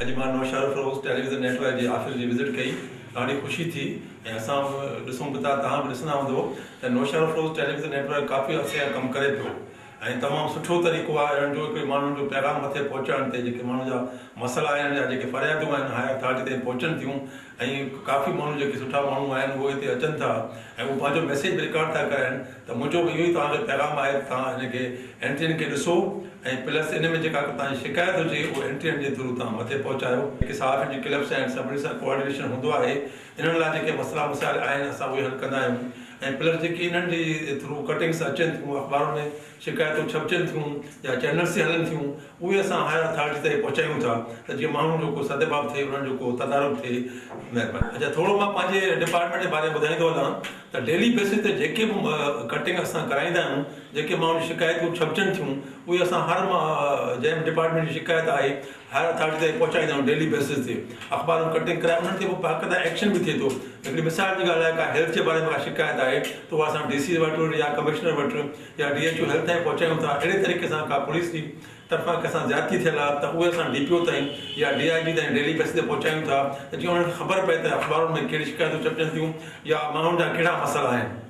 اڄ مان Naushahro Feroze television net work جي آفيس جي وزٽ ڪئي، ڏاڍي خوشي ٿي ۽ اسان به ڏسون به ٿا، توهان به ڏسندا هوندؤ ته نوشهروفيروز ٽيليويزن نيٽ ورڪ ڪافي عرصي کان ڪم ڪري پيو ۽ تمام سٺو طريقو آهي انهن جو هڪڙي ماڻهن جو پيغام مٿي پهچائڻ تي جيڪي ماڻهن جا مسئلا آهن يا جيڪي فريادون آهن هائر اٿارٽي تائين پهچن ٿيون ۽ ڪافي ماڻهو جيڪي سٺا ماڻهو آهن اهي هتي اچن ٿا ۽ اهو پنهنجو ميسيج به رڪارڊ ٿا ڪرائن ته منهنجو به اهو ئي توهان کي پيغام آهي ته توهان هن کي اين ٽي اين کي ڏسو ۽ پلس ان ۾ جيڪا توهان جي شڪايت هجي اهو اين ٽي اين جي ٿرو توهان مٿي پهچايو. جيڪي صحافين جي ڪلبس آهن سڀني سان ڪوآرڊينيشن هوندو آهي انهن لاء جيڪي مسئلا مسائل آهن اسان اهي حل ڪندا آهيون ۽ پلس جيڪي انهن جي ٿرو ڪٽنگس اچن ٿيون اخبارن ۾ شڪايتون ڇپجن ٿيون يا چينلز تي هلن ٿيون اهي اسان هائر اٿارٽي تائين پهچايون ٿا ته جيئن ماڻهن جو ڪو سدباب ٿئي انهن جو ڪو تدارڪ ٿئي. مهرباني. اڇا ٿورو مان پنهنجي ڊپارٽمينٽ جي باري ۾ ٻڌائيندو هلان ته ڊيلي بيسس تي جيڪي به ڪٽنگ اسان ڪرائيندا آهيون جيڪي ماڻهن جون شڪايتون ڇپجن ٿيون اهي اسان هر جنهن به ڊپارٽمينٽ جي شڪايت آهي هائر اٿارٽي تائين پهچائيندا آهيون ڊيلي بيسس تي اخبارن ڪٽنگ ڪرائي انهن تي پوء باقاعده ايڪشن به ٿئي ٿو هڪڙي مثال جي ڳالهه آهي ڪا هيلٿ جي باري ۾ ڪا شڪايت آهي ته اها اسان ڊي سي وٽ يا ڪمشنر وٽ يا ڊي ايڇ او هيلٿ تائين پهچايون ٿا اهڙي طريقي سان ڪا پوليس جي طرفان ڪنهن سان زيادتي ٿيل آهي ته اهي اسان ڊي پي او تائين يا ڊي I جي تائين ڊيلي بيسس تي پهچايون ٿا ته جيئن انهن کي خبر پئي ته اخبارن ۾ ڪهڙي شڪايتون ڇپجن ٿيون يا ماڻهن جا ڪهڙا مسئلا آهن.